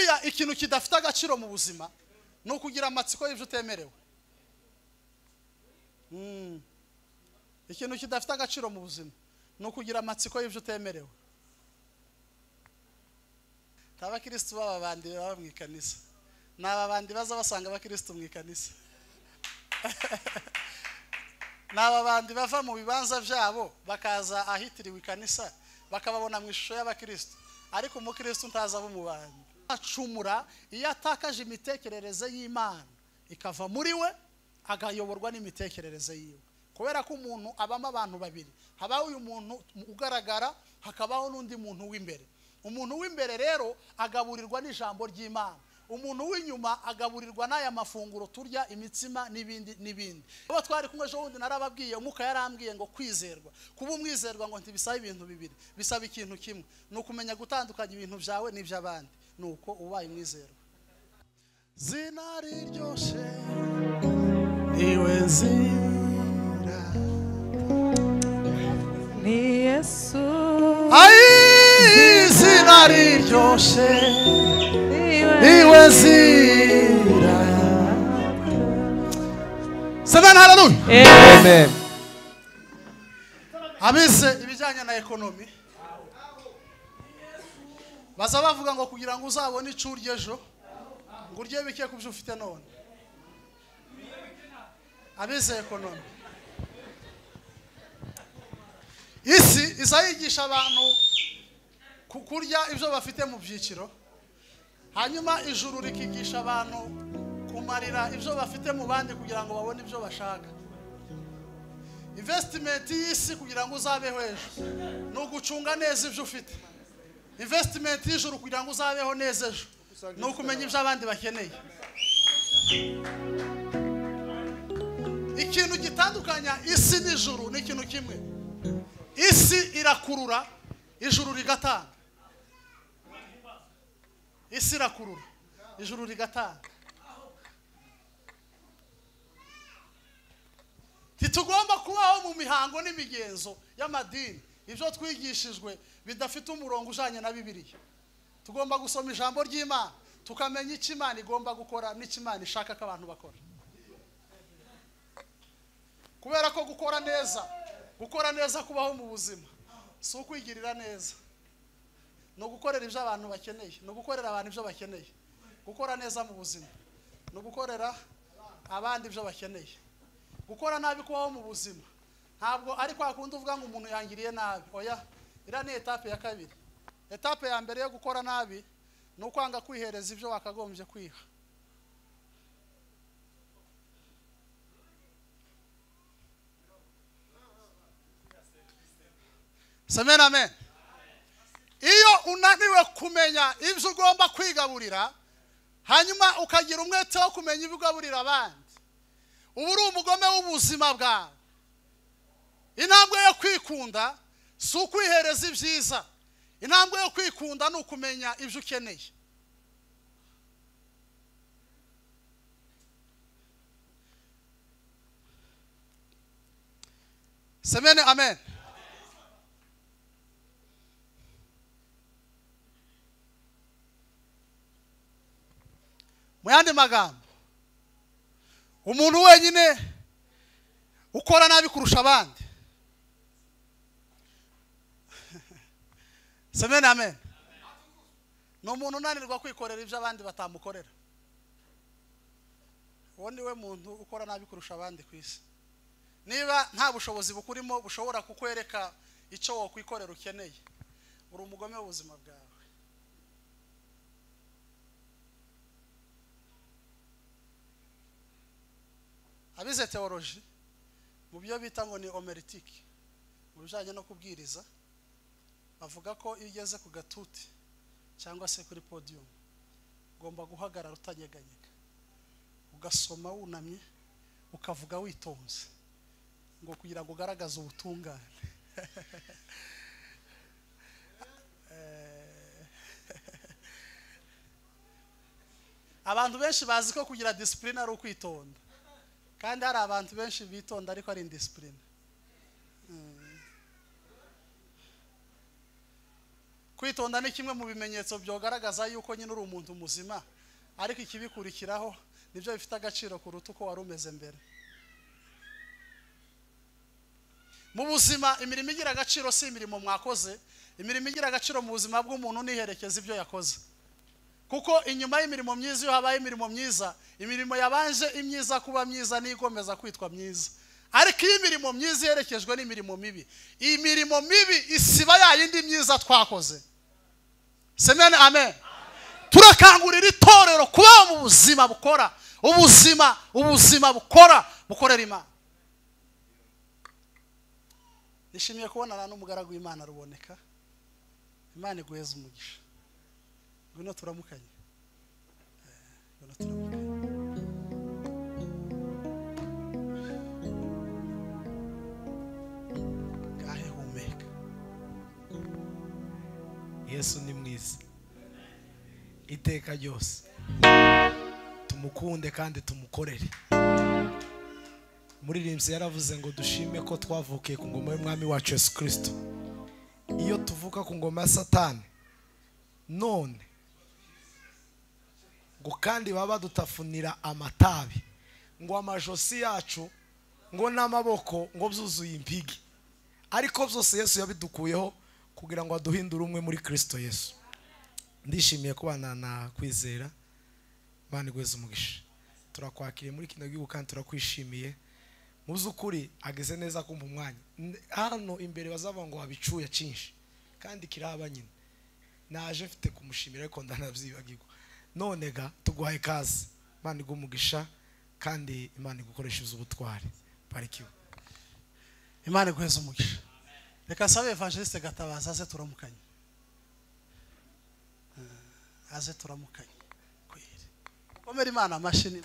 Buriya ikintu kidafite agaciro mu buzima ni ukugira amatsiko y'ibyo utemerewe. Ikintu kidafite agaciro mu buzima ni ukugira amatsiko y'ibyo utemerewe. Abakristo baba bandi baba mu ikanisa, n'aba bandi baza basanga abakristo mu ikanisa, n'aba bandi bava mu bibanza byabo bakaza ahitiriwe ikanisa bakababona mu ishusho y'abakristo, ariko umukristo ntaza abo mu bandi. Acumura iyo atakaje imitekerereze y'Imana ikava muri we, agayoborwa n'imitekerereze yiwe. Kubera ko umuntu abamo abantu babiri, habaho uyu muntu ugaragara, hakabaho n'undi muntu w'imbere. Umuntu w'imbere rero agaburirwa n'ijambo ry'Imana, umuntu w'inyuma agaburirwa n'aya mafunguro turya, imitsima n'ibindi n'ibindi. Abo twari kumwe ejo bundi narababwiye, Umwuka yarambwiye ngo kwizerwa, kuba umwizerwa ngo ntibisaba ibintu bibiri, bisaba ikintu kimwe, ni ukumenya gutandukanya ibintu byawe n'iby'abandi, nuko ubaye umwizerwa. Zina riryoshe niwe nzira, ni Yesu. Ai, zina riryoshe niwe nzira. Seven, hallelujah. Amen. Abize ibijyanye na ekonomi baza bavuga ngo kugira ngo uzabone icyo urya ejo, ngo urye bike ku byo ufite none. Abize ekonomi, isi izayigisha abantu kurya ibyo bafite mu byiciro, hanyuma ijuru rikigisha abantu kumarira ibyo bafite mu bandi kugira ngo babone ibyo bashaka. Investment y'isi kugira ngo uzabeho ejo ni ugucunga neza ibyo ufite. Investment y'ijuru kugira ngo uzabeho neza ejo ni ukumenya ibyo abandi bakeneye. Ikintu gitandukanya isi n'ijuru ni ikintu kimwe: isi irakurura, ijuru rigatanga. Isi irakurura, ijuru rigatanga. Ntitugomba kubaho mu mihango n'imigenzo y'amadini, ibyo twigishijwe bidafite umurongo ujanye na Bibiliya. Tugomba gusoma ijambo ry'Imana tukamenya icyo Imana igomba gukora n'icyo Imana ishaka ko abantu bakora. Kubera ko gukora neza, gukora neza kubaho mu buzima si ukwigirira neza, ni ugukorera ibyo abantu bakeneye, ni ugukorera abantu ibyo bakeneye. Gukora neza mu buzima ni ugukorera abandi ibyo bakeneye. Gukora nabi kubaho mu buzima ntabwo ari kwa kundi uvuga ngo umuntu yangiriye nabi. Oya, iriya ni etape ya kabiri. Etape ya mbere yo gukora nabi ni ukwanga kwihereza ibyo wakagombye kwiha. Amen, amen. Iyo unaniwe kumenya ibyo ugomba kwigaburira, hanyuma ukagira umwete wo kumenya ibyo ugaburira abandi, uba uri umugome w'ubuzima bwawe. Intambwe yo kwikunda si ukwihereza ibyiza, intambwe yo kwikunda ni ukumenya ibyo ukeneye. Amen, amen. Mu yandi magambo, umuntu wenyine ukora nabi kurusha abandi, amen, amen, ni umuntu unanirwa kwikorera ibyo abandi batamukorera. Uwo ni we muntu ukora nabi kurusha abandi ku isi. Niba nta bushobozi bukurimo bushobora kukwereka icyo wokwikorera ukeneye, uri umugome w'ubuzima bwawe. Abize teoloji mu byo bita ngo ni homeritike, mu bijyanye no kubwiriza, bavuga ko iyo ugeze ku gatuti cyangwa se kuri podium ugomba guhagarara utanyeganyega, ugasoma wunamye, ukavuga witonze, ngo kugira ngo ugaragaze ubutungane. Abantu benshi bazi ko kugira discipline ari ukwitonda, kandi hari abantu benshi bitonda ariko ari indiscipline. Kwitonda ni kimwe mu bimenyetso byogaragaza yuko nyine uri umuntu muzima, ariko ikibikurikiraho nibyo bifite agaciro kuruta uko wari umeze mbere. Mu buzima imirimo igira agaciro si imirimo mwakoze, imirimo igira agaciro mu buzima bw'umuntu niherekeza ibyo yakoze. Kuko inyuma y'imirimo myiza iyo habaye imirimo myiza, imirimo yabanje imyiza kuba myiza n'ikomeza kwitwa myiza. Ariko iyo imirimo myiza iherekejwe n'imirimo mibi, imirimo mibi isiba ya yindi myiza twakoze. Amen, amen. Turakangurira itorero kuba mu buzima bukora, ubuzima bukora, bukorera Imana. Nishimiye kubonana n'umugaragu w'Imana Ruboneka. Imana iguheze umugisha. Ngwino turamukanye. Ngwino turamukanye. Gahe humeka. Yesu ni mwiza iteka ryose, tumukunde kandi tumukorere. Muririmbyi yaravuze ngo dushime ko twavukiye ku ngoma y'umwami wacu Yesu Kristo. Iyo tuvuka ku ngoma ya Satani none ngo kandi baba dutafunira amatabi, ngo amajosi yacu ngo n'amaboko ngo byuzuye impigi, ariko byose Yesu yabidukuyeho kugira ngo aduhindure umwe muri Kristo Yesu. Ndishimiye kubana na Kwizera. Imana iguheze umugisha. Turakwakiriye muri kino gihugu kandi turakwishimiye. Mu by'ukuri ageze neza kumva umwanya hano imbere bazavuga ngo wabicuye cyinshi kandi kiraba nyine. Naje mfite kumushimira ariko ndanabyibagirwa. None ga tuguhaye ikaze. Imana iguhe umugisha kandi Imana igukoreshe ubutwari. Barikiwe. Imana iguheze umugisha. Reka nsabe Evangeliste Gatabazi aze turamukanye. Aze turamukanye. Kweri. Komera Imana amashini.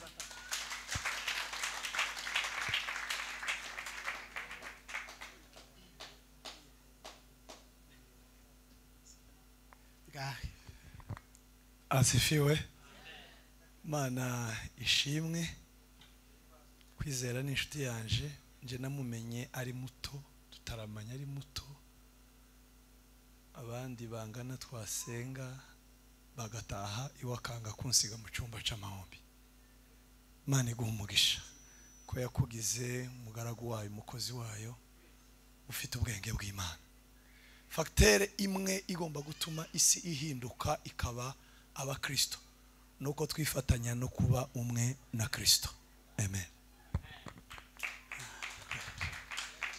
Asifiwe. Mana ishimwe. Kwizera ni inshuti yanje, nje namumenye ari muto, tutaramanya ari muto. Abandi bangana twasenga bagataha iwakanga kunsiga mu cyumba c'amahombi. Mana iguhe umugisha ko yakugize umugaragu wayo, umukozi wayo ufite ubwenge bw'Imana. Facteur imwe igomba gutuma isi ihinduka ikaba abakristo nuko twifatanya no kuba umwe na Kristo. Amen.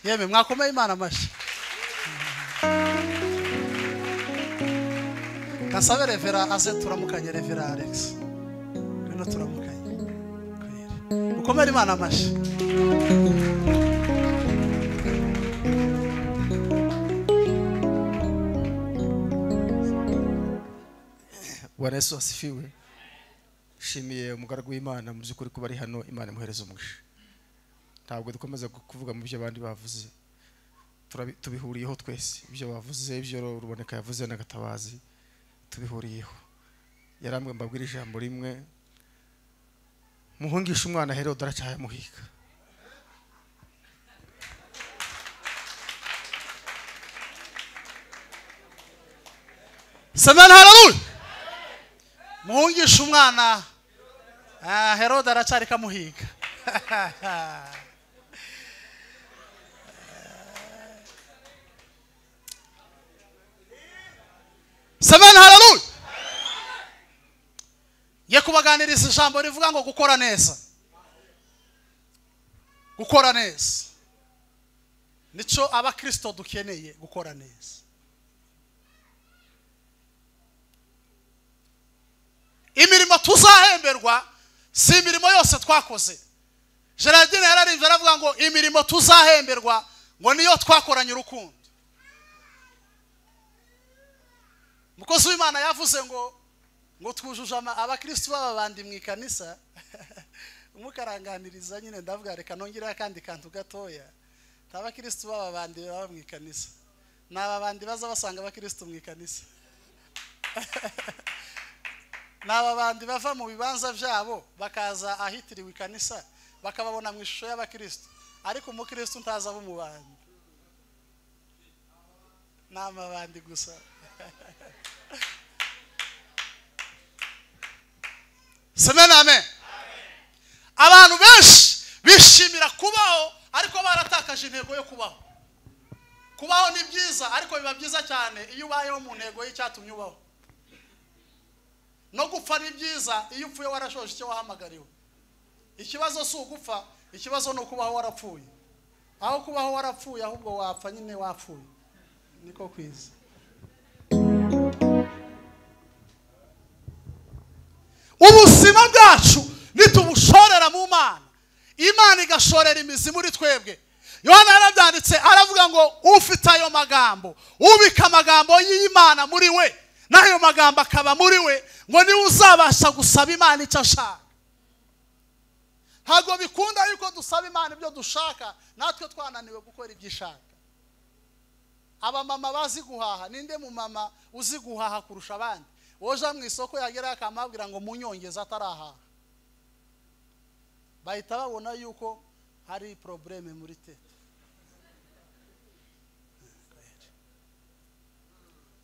Yeme mwakomeye Imana amashyi. Kasabe Revera aze turamukanye. Revera Alex, ngwino turamukanye. Kweri. Mukomere Imana amashyi. Bwana Yesu asifiwe. Shimiye umugaragu w'Imana mu by'ukuri kuba ari hano. Imana imuhereze umugisha. Ntabwo dukomeza kuvuga mu byo abandi bavuze, tubihuriyeho twese. Ibyo bavuze, ibyo Ruboneka yavuze na Gatabazi, tubihuriyeho. Yarambwe mbabwira ijambo rimwe: muhungisha umwana Herode aracyamuhiga. Amen, haleluya. Muhungisha umwana Herode aracyari kamuhiga. Amen, haleluya. Ngiye kubaganiriza ijambo rivuga ngo gukora neza. Gukora neza nico abakristo dukeneye, gukora neza. Imirimo tuzahemberwa si imirimo yose twakoze. Gerardine yararimbye aravuga ngo imirimo tuzahemberwa ngo niyo twakoranye urukundo. Mukozi w'Imana yavuze ngo twujuje abakristo b'abandi mu ikanisa. Umukaranganiriza nyine ndavuga reka nongera akandi kantu gatoya. Abakristo b'abandi baba mu ikanisa n'ababandi baza basanga abakristo mu ikanisa. N'ababandi bava mu bibanza byabo bakaza ahitiriwe ikanisa bakababona mu ishusho y'abakristo, ariko umukristo ntaza abo mu bandi, n'amabandi gusa. Semena amen. Abantu benshi bishimira kubaho ariko baratakaje intego yo kubaho. Kubaho ni byiza ariko biba byiza cyane iyo ubayeho mu ntego y'icyatumye ubaho. No gupfa ni byiza iyo upfuye warashoje icyo wahamagariwe. Ikibazo si ugupfa, ikibazo ni ukubaho warapfuye. Aho kubaho warapfuye ahubwo wapfa nyine wapfuye. Niko kwiza. Ubuzima bwacu nitubushorera mu Mana, Imana igashorera imizi muri twebwe. Yohana yarabyanditse aravuga ngo ufite ayo magambo, ubika amagambo y'Imana muri we, n'ayo magambo akaba muri we, ngo niwe uzabasha gusaba Imana icyo ashaka. Ntabwo bikunda yuko dusaba Imana ibyo dushaka natwe twananiwe gukora ibyo ishaka. Abamama bazi guhaha, ninde mu mama uzi guhaha kurusha abandi? Woja mu isoko yagera akamabwira ngo munyongeze atarahaha, bahita babona yuko hari probleme muri tete.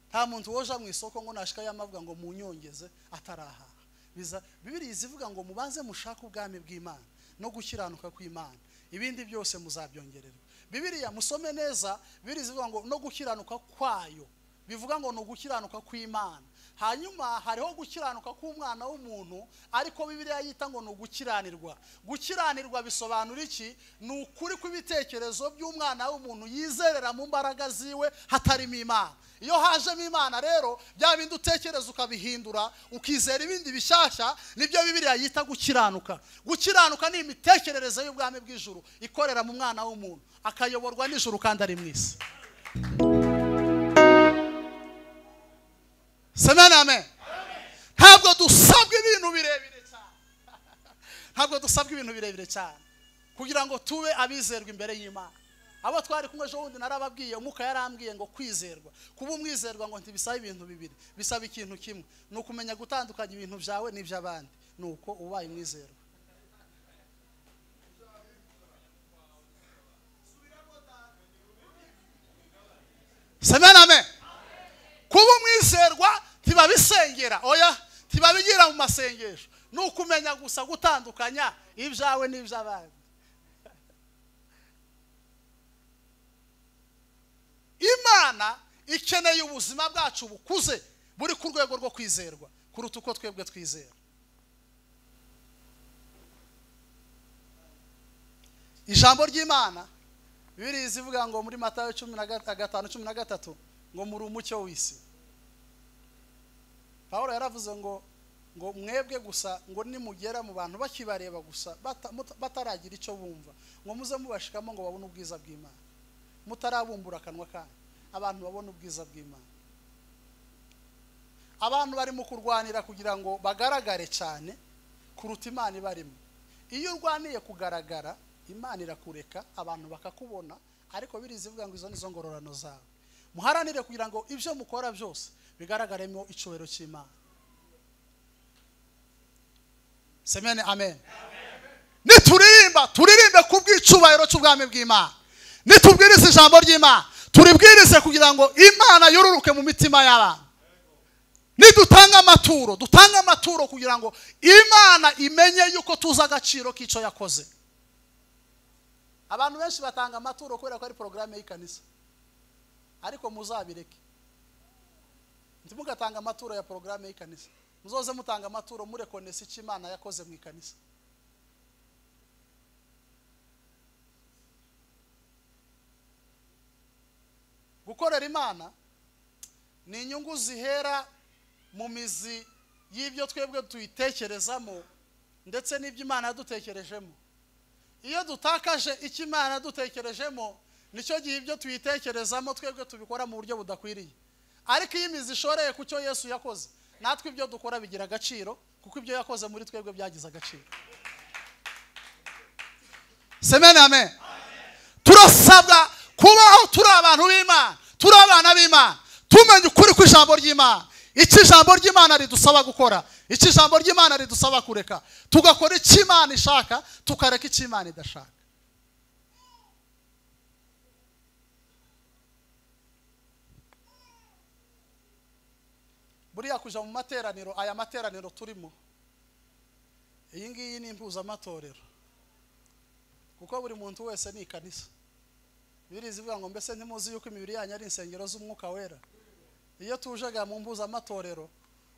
Nta muntu woja mu isoko ngo nashika yamavuga ngo munyongeze atarahaha. Biza Bibiliya izivuga ngo mubanze mushaka ubwami bw'Imana no gukiranuka kw'Imana, ibindi byose muzabyongererwa. Bibiliya musome neza, Bibiliya izivuga ngo no gukiranuka kwayo, bivuga ngo no gukiranuka kw'Imana. Hanyuma hariho gukiranuka k'umwana w'umuntu, ariko Bibiliya yita ngo no gukiranirwa. Gukiranirwa bisobanura iki? Ni ukuri kw'ibitekerezo by'umwana w'umuntu yizerera mu mbaraga ziwe hatarimo Imana. Iyo hajemo Imana rero bya bindi utekereza ukabihindura ukizera ibindi bishyashya, nibyo Bibiliya yita gukiranuka. Gukiranuka ni imitekerereze y'ubwami bw'ijuru ikorera mu mwana w'umuntu, akayoborwa n'ijuru kandi ari mu isi. Semena amen. Ntabwo dusabwa ibintu birebire cyane. Ntabwo dusabwa ibintu birebire cyane kugira ngo tube abizerwa imbere y'Imana. Abo twari kumwe ejo bundi narababwiye, Umwuka yarambwiye ngo kwizerwa, kuba umwizerwa ngo ntibisaba ibintu bibiri, bisaba ikintu kimwe, ni ukumenya gutandukanya ibintu byawe n'iby'abandi, nuko ubaye umwizerwa. Semena amen. Kuba umwizerwa ntibabisengera, oya, ntibabigira mu masengesho, ni ukumenya gusa gutandukanya ibyawe n'iby'abandi. Imana ikeneye ubuzima bwacu bukuze buri ku rwego rwo kwizerwa kuruta uko twebwe twizera. Ijambo ry'Imana Bibiliya ivuga ngo muri Matayo 15:13 ngo muri umucyo w'isi. Paulo yaravuze ngo mwebwe gusa ngo nimugera mu bantu bakibareba gusa bataragira icyo bumva, ngo muze mubashikamo ngo babone ubwiza bw'Imana. Mutarabumbura akanwa kanyu, abantu babone ubwiza bw'Imana. Abantu barimo kurwanira kugira ngo bagaragare cyane kuruta Imana ibarimo. Iyo urwaniye kugaragara, Imana irakureka abantu bakakubona, ariko birizivuga ngo izo nizo ngororano zawe. Muharanire kugira ngo ibyo mukora byose bigaragaremo icyubahiro cy'Imana. Semene amen. Nituririmba turirimbe kubw'icubahiro cy'ubwami bw'Imana. Nitubwirize ijambo ry'Imana, turibwirize kugira ngo Imana yoruruke mu mitima y'abantu. Nidutanga amaturo, dutanga amaturo kugira ngo Imana imenye yuko tuzi agaciro k'icyo yakoze. Abantu benshi batanga amaturo kubera ko ari programme y'ikanisa, ariko muzabireke. Ntimugatanga amaturo ya programme y'ikanisa, muzoze mutanga amaturo murekonesa icyo Imana yakoze mu ikanisa. Gukorera Imana ni inyungu zihera mu mizi y'ibyo twebwe tuyitekerezamo ndetse n'ibyo Imana yadutekerejemo. Iyo dutakaje icyo Imana yadutekerejemo, nicyo gihe ibyo tuyitekerezamo twebwe tubikora mu buryo budakwiriye. Ariko iyo imizi ishoreye ku cyo Yesu yakoze, natwe ibyo dukora bigira agaciro, kuko ibyo yakoze muri twebwe byagize agaciro. Semene amen. Turasabwa kubaho turi abantu b'Imana, turi abana b'Imana, tumenye ukuri kw'ijambo ry'Imana. Icyo ijambo ry'Imana ridusaba gukora, icyo ijambo ry'Imana ridusaba kureka, tugakora icyo Imana ishaka, tukareka icyo Imana idashaka. Buriya kuja mu materaniro, aya materaniro turimo, iyi ngiyi ni impuzamatorero, kuko buri muntu wese ni ikanisa. Bibiliya ivuga ngo mbese ntimuzi yuko imibiri yanyu ari insengero z'umwuka wera. Iyo tujaga mu mpuzamatorero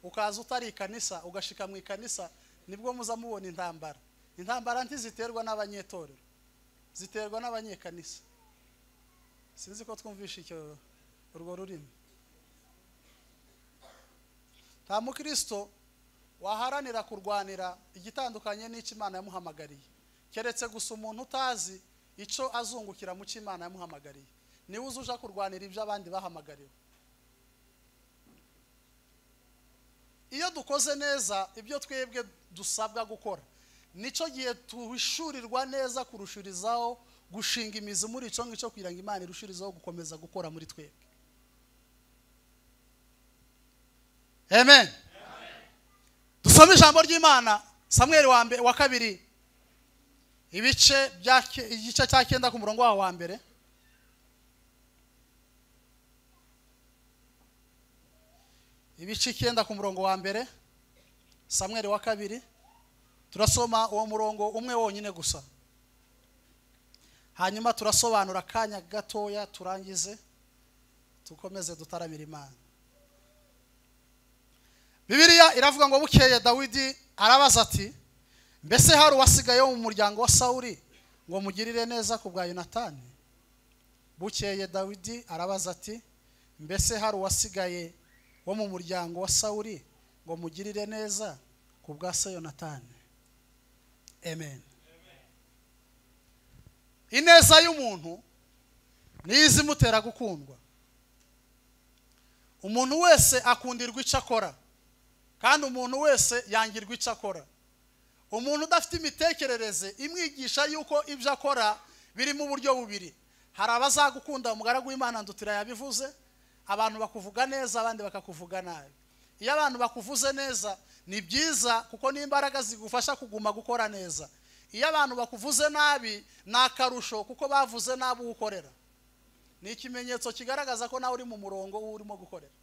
ukaza utari ikanisa ugashika mu ikanisa, nibwo muza mubona intambara. Intambara ntiziterwa n'abanyetorero, ziterwa n'abanyekanisa. Sinzi ko twumvisha icyo urwo rurimi. Nta mukristo waharanira kurwanira igitandukanye n'icyo Imana yamuhamagariye, keretse gusa umuntu utazi icyo azungukira mu cyo Imana yamuhamagariye, niwe uzuja kurwanira ibyo abandi bahamagariwe. Iyo dukoze neza ibyo twebwe dusabwa gukora, nicyo gihe tuhishurirwa neza kurushirizaho gushinga imizi muri icyo ngicyo, kugira ngo Imana irushirizeho gukomeza gukora muri twebwe. Amen. Dusome ijambo ry'Imana, Samweli wa kabiri, ibice bya igice cya 9 ku murongo wa mbere. Ibice 9 ku murongo wa mbere, Samweli wa kabiri, turasoma uwo murongo umwe wonyine gusa, hanyuma turasobanura akanya gatoya turangize tukomeze dutaramira Imana. Bibiliya iravuga ngo bukeye Dawidi arabaza ati, mbese hari uwasigaye mu muryango wa Sawuli ngo mugirire neza ku bwa Yonatani? Bukeye Dawidi arabaza ati, mbese hari uwasigaye wo mu muryango wa Sawuli ngo mugirire neza ku bwa se Yonatani? Amen. Ineza y'umuntu niyo izimutera gukundwa. Umuntu wese akundirwa icyo akora, kandi umuntu wese yangirwa icyo akora. Umuntu udafite imitekerereze imwigisha yuko ibyo akora biri mu buryo bubiri, hari abazagukunda, umugaragu w'Imana ndutira yabivuze, abantu bakuvuga neza abandi bakakuvuga nabi. Iyo abantu bakuvuze neza ni byiza, kuko n'imbaraga zigufasha kuguma gukora neza. Iyo abantu bakuvuze nabi ni akarusho, kuko bavuze nabi ukorera. Ni ikimenyetso kigaragaza ko nawe uri mu murongo urimo gukorera.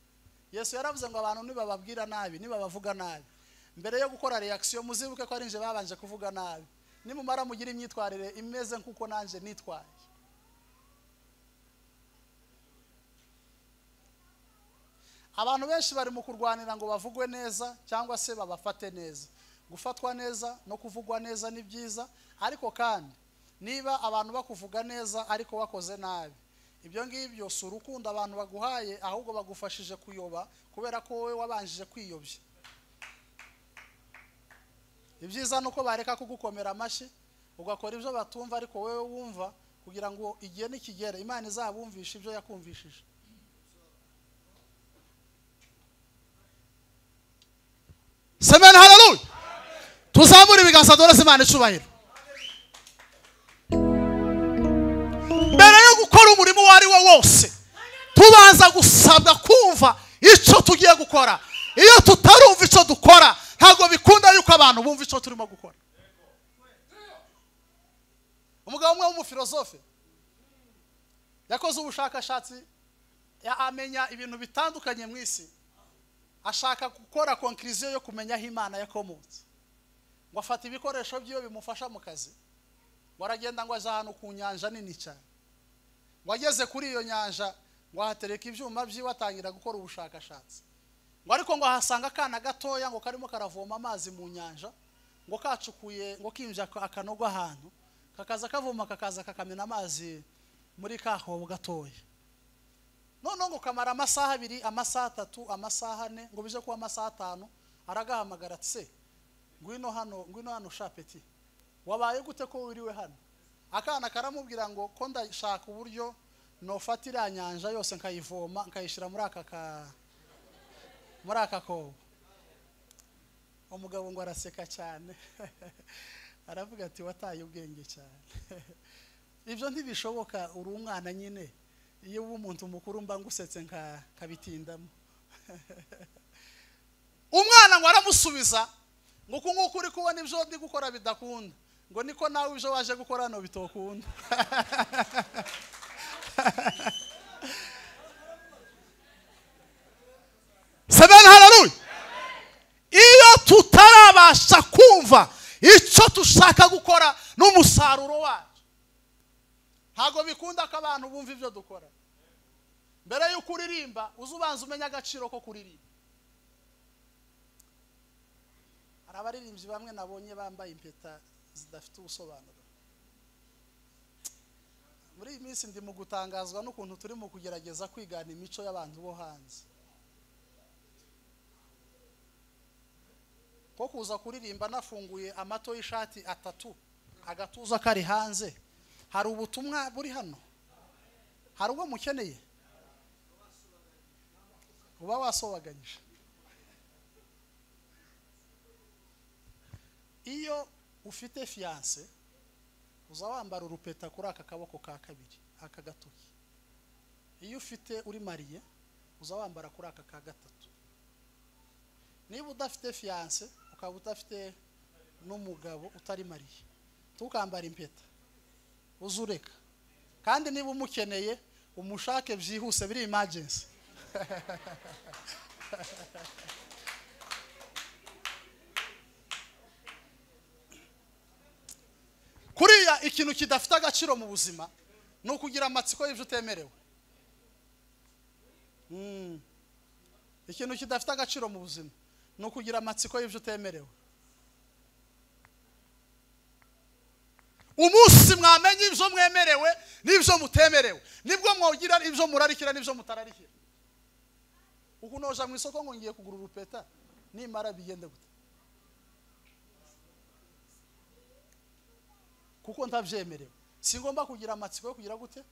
Yesu yaravuze ngo abantu nibababwira nabi, nibabavuga nabi, mbere yo gukora reaction muzibuke ko ari nje babanje kuvuga nabi. Nimumara mugira imyitwarire imeze nkuko nanje nitwaye. Abantu benshi bari mu kurwanira ngo bavugwe neza cyangwa se babafate neza. Gufatwa neza no kuvugwa neza ni byiza, ariko kandi niba abantu bakuvuga neza ariko wakoze nabi, ibyo ngibyo si urukundo abantu baguhaye, ahubwo bagufashije kuyoba kubera ko wowe wabanjije kwiyobya. Ibyiza nuko bareka kugukomera amashyi ugakora ibyo batumva ariko wowe wumva, kugira ngo igihe nikigera Imana izabumvishe ibyo yakumvishije. Amen, haleluya. Tuzamure ibiganza dore Imana icubahiro. Mbere yo gukora umurimo uwo ari wo wose, tubanza gusabwa kumva icyo tugiye gukora. Iyo tutarumva icyo dukora, ntabwo bikunda yuko abantu bumva icyo turimo gukora. Umugabo umwe w'umufilosofe yakoze ubushakashatsi, amenya ibintu bitandukanye mu isi, ashaka gukora conclusion yo kumenya aho Imana yakomotse. Ngo afata ibikoresho byiwe bimufasha mu kazi, ngo aragenda ngo aje ahantu ku nyanja nini cyane. Ngo ageze kuri iyo nyanja ngo ahatereka ibyuma byiwe atangira gukora ubushakashatsi. Ngo ariko ngo ahasanga akana gatoya ngo karimo karavoma amazi mu nyanja, ngo kacukuye ngo kinja akanogo ahantu, kakaza kavoma kakaza kakamena amazi muri kahobo gatoya. None ngo kamara amasaha 2, amasaha 3, amasaha 4, ngo bije kuba amasaha 5, aragahamagara ati se ngwino hano, ngwino hano shapeti, wabaye gute ko wiriwe hano? Akana karamubwira ngo ko ndashaka uburyo nofatira nyanja yose nkayivoma nkayishira muri aka kobo. Umugabo ngo araseka cyane aravuga ati wataye ubwenge cyane. Ibyo ntibishoboka, uri umwana nyine, iyo uba umuntu mukuru mba ngusetse nkabitindamo. Umwana ngo aramusubiza ngo nguko uri kubona ibyo ndi gukora bidakunda, ngo niko nawe ibyo waje gukora no bitokunda. Seven, haleluya. Icyo dushaka gukora n'umusaruro wacu. Ntabwo bikunda ko abantu bumva ibyo dukora. Mbere y'uko uririmba uzubanza umenya agaciro ko kuririmba. Hari abaririmbyi bamwe nabonye bambaye impeta zidafite ubusobanuro. Muri iyi minsi ndi mu gutangazwa n'ukuntu turi mu kugerageza kwigana imico y'abantu bo hanze. Ko kuza kuririmba nafunguye amato y'ishati 3 agatuza kari hanze. Hari ubutumwa buri hano? Hari ubwo mukeneye? Uba wasobaganyije. Iyo ufite fiance uza wambara urupeta kuri aka kaboko ka kabiri, aka gatoki. Iyo ufite uri mariye uza wambara kuri aka ka gatatu. Niba udafite fiance ukaba udafite n'umugabo utari mariye, tukambara impeta uzureka. Kandi niba umukeneye umushake byihuse, biri emergency. Kuriya ikintu kidafite agaciro mu buzima ni ukugira amatsiko y'ibyo utemerewe. Ikintu kidafite agaciro mu buzima ni ukugira amatsiko y'ibyo utemerewe. Umunsi mwamenye ibyo mwemerewe n'ibyo mutemerewe, nibwo mwogira ibyo murarikira n'ibyo mutararikira. Ukunoja mu isoko ngo ngiye kugura urupeta, nimara bigende gute? Kuko ntavyemerewe. Singomba kugira amatsiko yo kugira gute?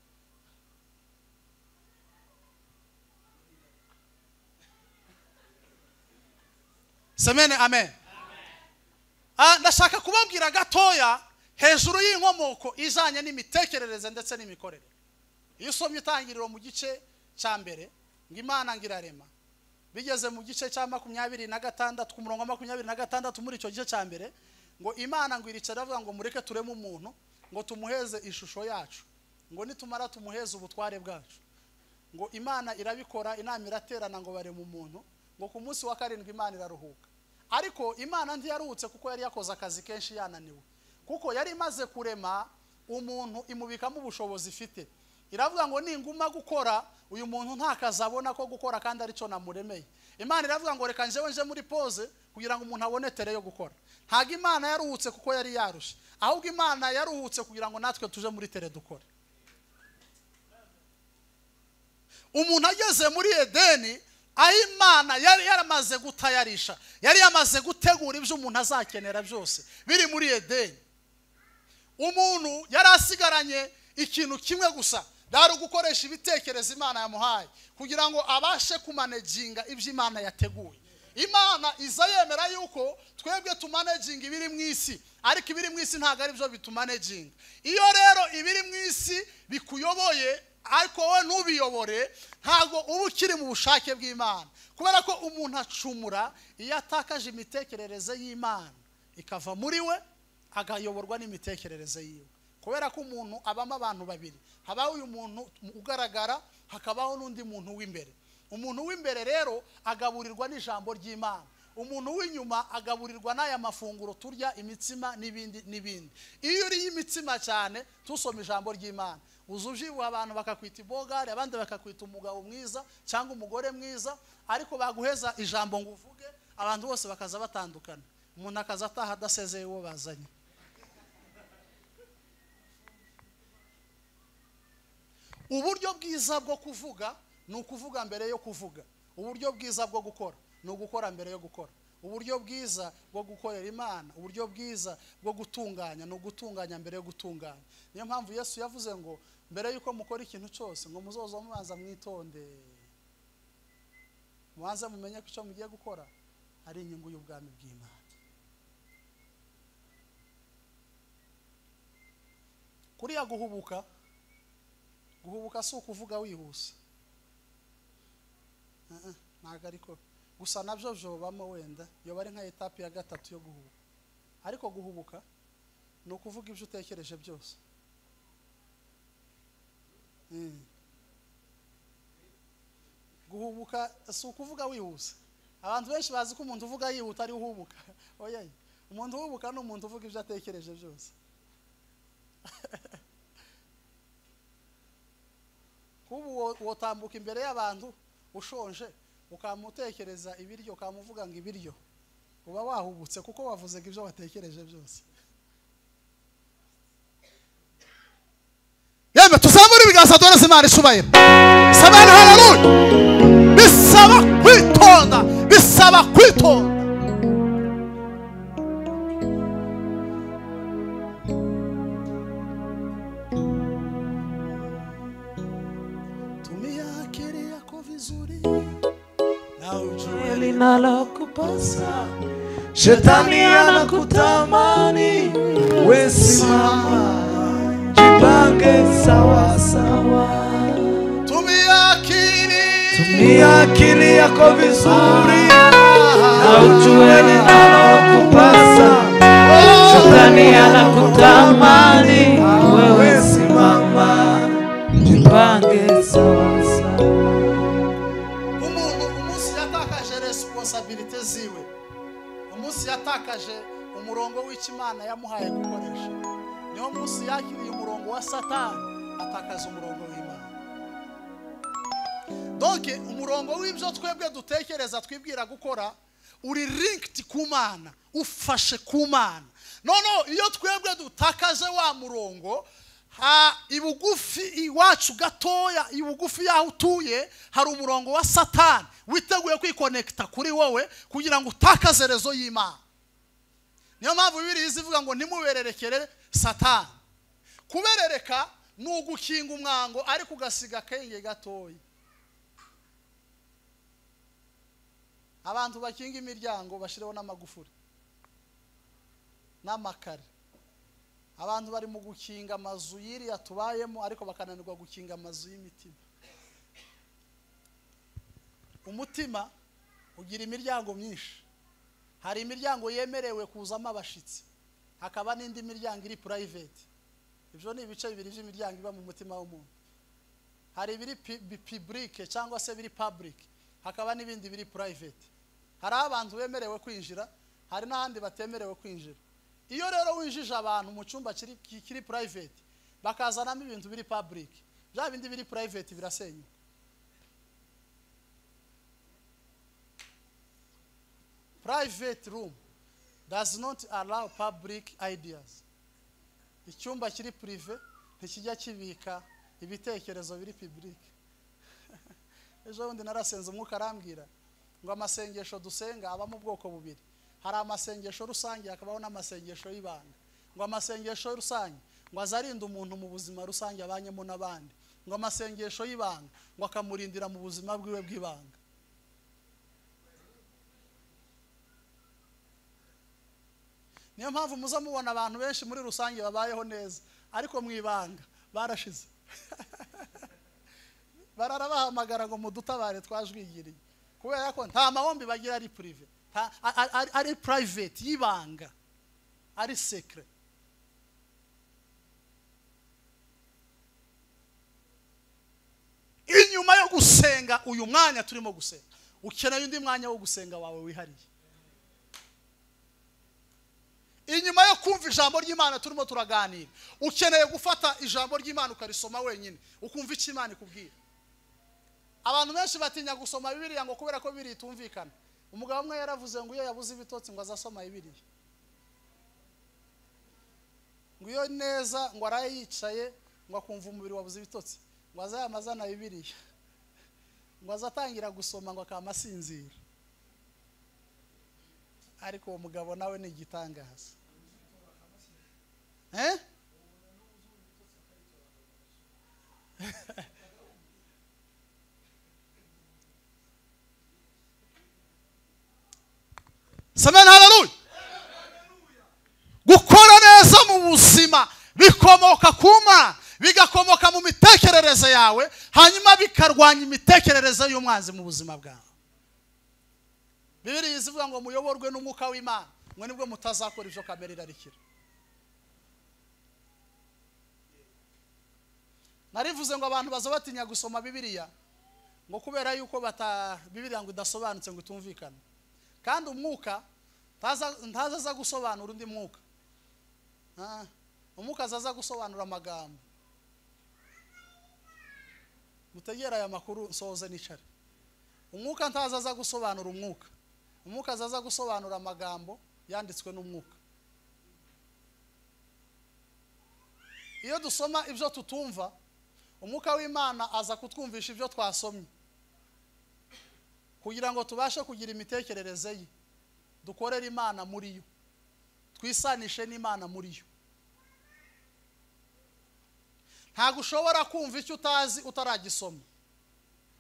Semene amen. Ndashaka kubabwira gatoya hejuru y'inkomoko ijanye n'imitekerereze ndetse n'imikorere. Iyo usomye itangiriro mu gice cya mbere, ngo Imana ngirarema, bigeze mu gice cya 26 ku murongo wa 26 muri icyo gice cya mbere, ngo Imana ngo iricara avuga ngo mureke tureme umuntu, ngo tumuheze ishusho yacu, ngo nitumara tumuheze ubutware bwacu. Ngo Imana irabikora, inama iraterana ngo bareme umuntu, ngo ku munsi wa karindwi Imana iraruhuka. Ariko Imana ntiyaruhutse kuko yari yakoze akazi kenshi yananiwe. Kuko yari imaze kurema umuntu imubikamo ubushobozi ifite. Iravuga ngo ninguma gukora uyu muntu ntakazabona ko gukora kandi arico namuremeye. Imana iravuga ngo reka njewe nje muri pause kugira ngo umuntu abone tere yo gukora. Ntago Imana yaruhutse kuko yari yarushe, ahubwo Imana yaruhutse kugira ngo natwe tuje muri tere dukore. Umuntu ageze muri Edeni, aho Imana yari yaramaze gutayarisha, yari yamaze gutegura ibyo umuntu azakenera byose biri muri Edeni. Umuntu yari asigaranye ikintu kimwe gusa, dari gukoresha ibitekerezo Imana yamuhaye kugira ngo abashe kumaneginga ibyo Imana yateguye. Imana iza yemera yuko twebwe tumaneginga ibiri mu isi, ariko ibiri mu isi ntago ari byo bitumaneginga. Iyo rero ibiri mu isi bikuyoboye ariko wowe ntubiyobore, ntago uba ukiri mu bushake bw'Imana. Kubera ko umuntu acumura iyo atakaje imitekerereze y'Imana ikava muri we, agayoborwa n'imitekerereze yiwe. Kubera ko umuntu abamo abantu babiri, habaho uyu muntu ugaragara, hakabaho n'undi muntu w'imbere. Umuntu w'imbere rero agaburirwa n'ijambo ry'Imana, umuntu w'inyuma agaburirwa n'aya mafunguro turya, imitsima n'ibindi n'ibindi. Iyo uriye imitsima cyane tusoma ijambo ry'Imana, uzujibuha abantu bakakwita ibogari, abandi bakakwita umugabo mwiza cyangwa umugore mwiza, ariko baguheza ijambo ngo uvuge, abantu bose bakaza batandukana. Umuntu akaza ataha adasezeye uwo bazanye. Uburyo bwiza bwo kuvuga ni ukuvuga mbere yo kuvuga. Uburyo bwiza bwo gukora ni ugukora mbere yo gukora. Uburyo bwiza bwo gukorera Imana, uburyo bwiza bwo gutunganya ni ugutunganya mbere yo gutunganya. Niyo mpamvu Yesu yavuze ngo mbere yuko mukora ikintu cyose ngo muzozo mubanza mwitonde, mubanze mumenye ko icyo mugiye gukora ari inyungu y'ubwami bw'Imana. Kuriya guhubuka, guhubuka si ukuvuga wihuse, ntago ariko gusa nabyo byobamo wenda yoba ari nka etape ya gatatu yo guhubuka. Ariko guhubuka ni ukuvuga ibyo utekereje byose. Guhubuka si ukuvuga wihuse. Abantu benshi bazi ko umuntu uvuga yihuta ari uhubuka. Oya, Umuntu uhubuka ni umuntu uvuga ibyo atekereje byose. Kubu wotambuka imbere y'abantu ushonje ukamutekereza ibiryo ukamuvuga ngo ibiryo, uba wahubutse kuko wavuze ibyo watekereje byose. Yemwe tuzamure ibiganza duhereze Imana icyubahiro. Sabana haleluya. Bisaba kwitonda, bisaba kwitonda. Tumia akili yako vizuri na ujue linalokupasa. Shetani anakutamani, we simama, jipange sawa sawa. Tumia akili yako vizuri na ujue linalokupasa. Shetani anakutamani, wewe simama, jipange sawa sawa. Umuntu umunsi yatakaje responsabilité ziwe, umunsi yatakaje umurongo w'Imana yamuhaye gukoresha, niho munsi yakiriye umurongo wa Satani, atakaza umurongo w'Imana. Donc umurongo w'ibyo twebwe dutekereza twibwira gukora uri linked ku Mana, ufashe ku Mana. No iyo twebwe dutakaje wa murongo, ha ibugufi iwacu gatoya, ibugufi yaho utuye hari umurongo wa Satani witeguye kwikonekta kuri wowe kugira ngo utakaze rezo y'Imana. Niyo mpamvu Bibiliya izivuga ngo ntimubererekere Satani. Kuberereka ni ugukinga umwango ariko ugasiga akenge gatoya. Abantu bakinga imiryango bashireho n'amagufuri n'amakare. Abantu bari mu gukinga amazu yiriya tubayemo ariko bakananirwa gukinga amazu y'imitima. Umutima ugira imiryango myinshi. Hari imiryango yemerewe kuzamo abashitsi, hakaba n'indi miryango iri private. Ibyo ni ibice bibiri by'imiryango iba mu mutima w'umuntu. Hari ibiri public cyangwa se biri public, hakaba n'ibindi biri private. Hari abantu bemerewe kwinjira, hari n'ahandi batemerewe kwinjira. Iyo rero winjije abantu mu cyumba kiri private bakazanamo ibintu biri public, bya bindi biri private birasenyuka. Private room does not allow public ideas. Icyumba kiri prive ntikijya kibika ibitekerezo biri public. Ejo bundi narasenze umwuka arambwira ngo amasengesho dusenga abamo ubwoko bubiri. Hari amasengesho rusange hakabaho n'amasengesho y'ibanga. Ngo amasengesho rusange ngo azarinda umuntu mu buzima rusange abanyemo n'abandi. Ngo amasengesho y'ibanga ngo akamurindira mu buzima bwiwe bw'ibanga. Niyo mpamvu muza mubona abantu benshi muri rusange babayeho neza ariko mu ibanga barashize. Bararabahamagara ngo mudutabare twajwigiriye, kubera ko nta mahombi bagira ari prive, ari private y'ibanga, ari secret. Inyuma yo gusenga uyu mwanya turimo gusenga, ukeneye undi mwanya wo gusenga wawe wihariye. Inyuma yo kumva ijambo ry'Imana turimo turaganira, ukeneye gufata ijambo ry'Imana ukarisoma wenyine, ukumva icyo Imana ikubwira. Abantu benshi batinya gusoma Bibiliya ngo kubera ko Bibiliya itumvikana. Umugabo umwe yaravuze ngo iyo yabuze ibitotsi ngo azasoma Bibiliya, ngo iyo neza ngo araye yicaye ngo akumva umubiri wabuze ibitotsi, ngo azayamazana Bibiliya, ngo azatangira gusoma ngo akamasinzira. Ariko uwo mugabo nawe ni igitangaza. Amen, haleluya. Gukora neza mu buzima bikomoka ku Mana, bigakomoka mu mitekerereze yawe, hanyuma bikarwanya imitekerereze y'umwanzi mu buzima bwawe. Bibiliya izivuga ngo muyoborwe n'umwuka w'Imana, ngo nibwo mutazakora ibyo kamere irarikira. Narivuze ngo abantu baza batinya gusoma Bibiliya ngo kubera yuko bata Bibiliya ngo idasobanutse ngo itumvikana. Kandi umwuka Ntaza aza gusobanura undi mwuka. Umwuka azaza gusobanura amagambo. Mutegera aya makuru nsoze nicare. Umwuka ntaza aza gusobanura umwuka. Umwuka azaza gusobanura amagambo yanditswe n'umwuka. Iyo dusoma ibyo tutumva, umwuka w'Imana aza kutwumvisha ibyo twasomye, kugira ngo tubashe kugira imitekerereze ye, dukorere Imana muri yo, twisanishe n'Imana muri yo. Ntabwo ushobora kumva icyo utazi utaragisoma,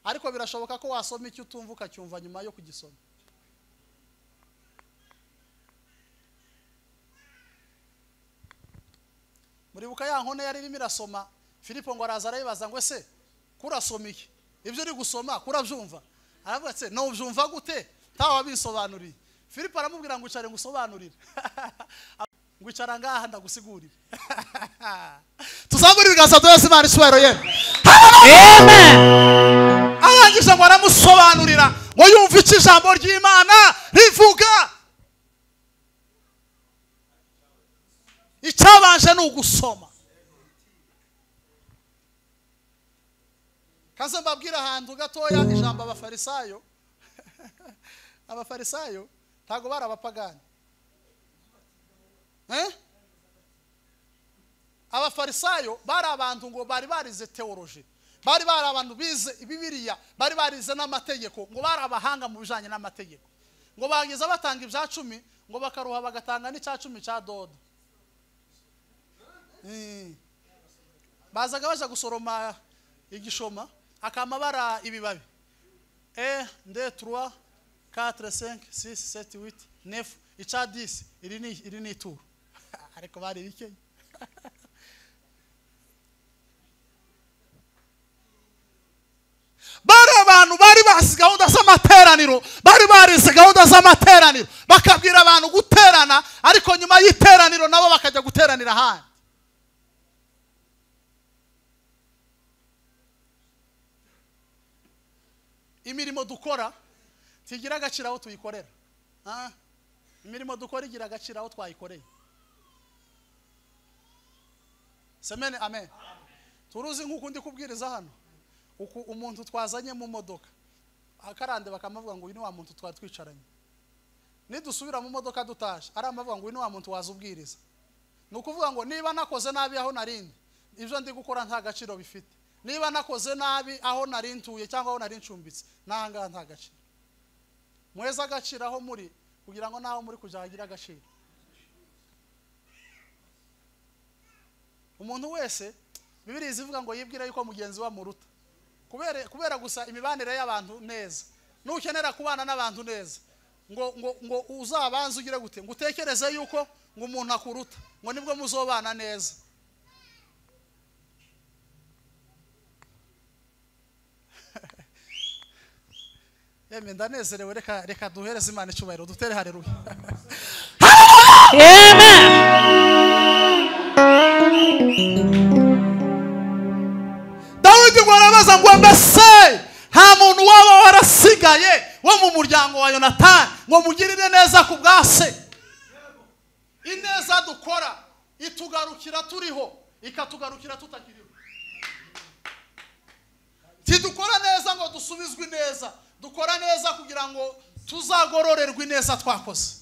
ariko birashoboka ko wasoma icyo utumva ukacyumva nyuma yo kugisoma. Muribuka ya nkone yari irimo irasoma, Filipo ngo araza arayibaza ngo ese kurasoma iki? Ibyo uri gusoma kurabyumva? Aravuga ati no ubyumva gute? Ntawe wabisobanuriye. Filipo aramubwira ngo icare ngusobanurire. Ngo icara ngaha ndagusigurire. Tuzamure ibiganza byose Imana icyubahiro ye. Amen. Arangije ngo aramusobanurira ngo yumve icyo ijambo ry'Imana rivuga. Icyabanje ni ugusoma. Kaze mbabwira ahantu gatoya ijambo abafarisayo. Abafarisayo ntago bari abapagani. Abafarisayo bari abantu ngo bari barize theology, bari bari abantu bize Bibiliya, bari barize n'amategeko, ngo bari abahanga mu bijanye n'amategeko. Ngo bageza batanga ibya 10, ngo bakaruha bagatanga n'icya 10 cya dodo. Bazaga baje gusoroma igishoma akamabara ibibabi 1 2 3 4 5 6 7 8 9 ica 10 iri ni ituro. Ariko bari bike. Bari abantu bari basi gahunda z'amateraniro, bari barize gahunda z'amateraniro, bakabwira abantu guterana, ariko nyuma y'iteraniro nabo bakajya guteranira ahandi. Imirimo dukora tigira agaciro aho tuyikorera. Imirimo dukora igira agaciro aho twayikoreye. Semene amen. Turuzi nkuko ndi kubwiriza hano, uku umuntu twazanye mu modoka akarande bakamavuga ngo uyu ni wa muntu twari twicaranye. Nidusubira mu modoka dutaje aramavuga ngo uyu ni wa muntu wazubwiriza. Nukuvuga ngo niba nakoze nabi aho narindi, ibyo ndi gukora nta gaciro bifite. Niba nakoze nabi aho nari ntuye cyangwa aho nari ncumbitse, nahanga nta gaciro. Mweza agaciro aho muri kugira ngo naho muri kujagira agaciro. Umuntu wese Bibiliya ivuga ngo yibwira yuko mugenzi wa muruta. Kubera gusa imibanire y'abantu neza. Nukenera kubana n'abantu neza, ngo ngo ngo uzabanze ugire gute, ngo utekereze yuko ngo umuntu akuruta, ngo nibwo muzobana neza. Yemwe ndanezerewe, reka duhereze Imana icyubahiro, dutere haleluya. Amen. Dawidi ngo arabaza ngo mbese nta muntu waba warasigaye wo mu muryango wa Yonatani ngo mugirire neza ku bwa se? Ineza dukora itugarukira turiho, ikatugarukira tutakiriho. Tidukora neza ngo dusubizwe neza, dukora neza kugira ngo tuzagororerwe ineza twakoze.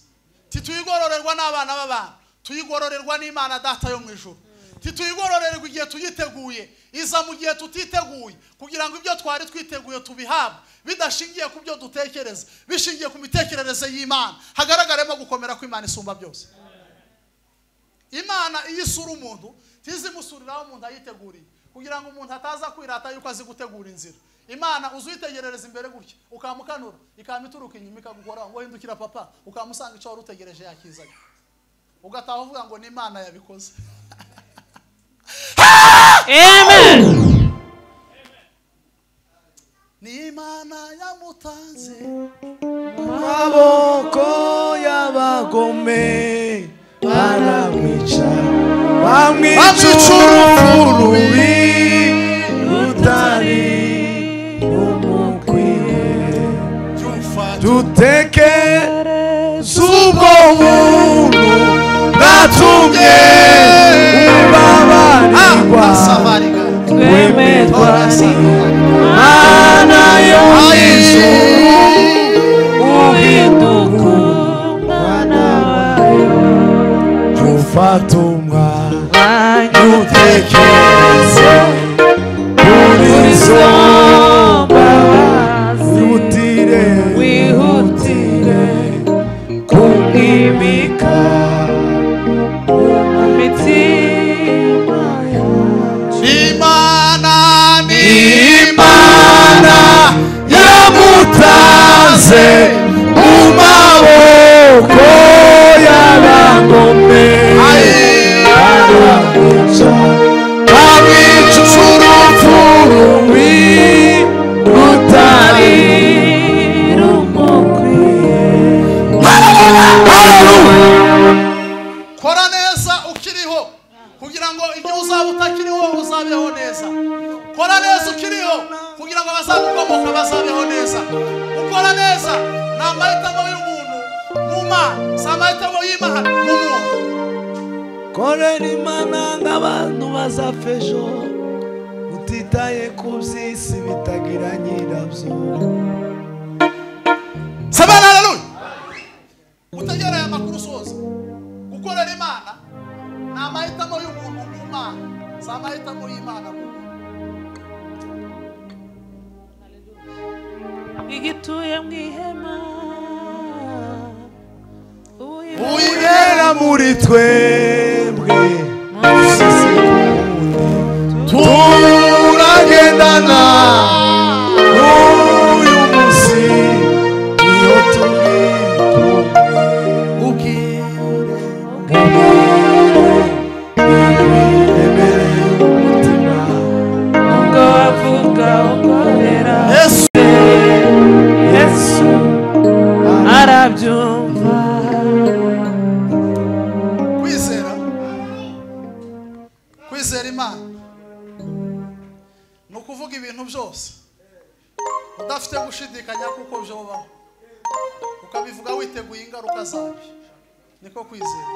Tituyigororerwa n'abana b'abantu, tuyigororerwa n'Imana Data yo mu ijuru. Tituyigororerwa igihe tuyiteguye, iza mu gihe tutiteguye, kugira ngo ibyo twari twiteguye tubihabwe bidashingiye ku byo dutekereza, bishingiye ku mitekerereze y'Imana. Hagaragaremo gukomera kw'Imana isumba byose. Imana iyo isura umuntu tizimusuriraho umuntu ayiteguriye, kugira ngo umuntu ataza kwirata yuko azi gutegura inzira. Imana uzuyitegerereza imbere gutya, ukamukanura, ikamituruka inyuma ikagukora ngo hindukira papa, ukamusanga icyo wari utegereje yakizanye, ugataha uvuga ngo ni Imana yabikoze. Amen. Ni Imana yamutanze maboko y'abagome, baramwica, bamwica urupfu rubi rutari rumukwiye. Dutekereze ubwo Fata umwanya utekereze kuri izo mbabazi, wihutire, wihutire kumwimika mu mitima yacu. Imana ni Imana yamutanze mu maboko y'abagome, aramwica, amwica urupfu rubi rutari rumukwiye. Kora neza ukiriho kugira ngo igihe uzaba utakiriho uzabeho neza. Kora neza ukiriho kugira ngo abazagukomoka bazabeho neza. Gukora neza ni amahitamo y'umuntu mu Mana, si amahitamo y'Imana mu muntu. Korera Imana nk'abantu bazapfa ejo, utitaye ku by'isi bitagira nyirabyo. Sabana, haleluya. Utegera aya makuru usoza. Gukorera Imana ni amahitamo y'umuntu mu Mana, si amahitamo y'Imana mu muntu. Igituye mu ihema, Uwibera muri twebwe, turagendana uyu munsi iyo turi kumwe. Ubwire, ibiremereye umutima, ngo avuga ukorera Yesu. Yesu arabyumva. Kwizera, kwizera Imana ni ukuvuga ibintu byose udafite gushidikanya kuko byobaho, ukabivuga witeguye ingaruka zabyo. Niko kwizera.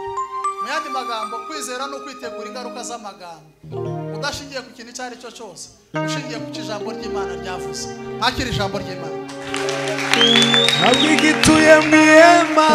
Mu yandi magambo, kwizera ni ukwitegura ingaruka z'amagambo udashingiye ku kintu icyo ari cyo cyose, ushingiye ku cyo ijambo ry'Imana ryavuze. Mwakira ijambo ry'Imana. Ntabwo igituye mu ihema,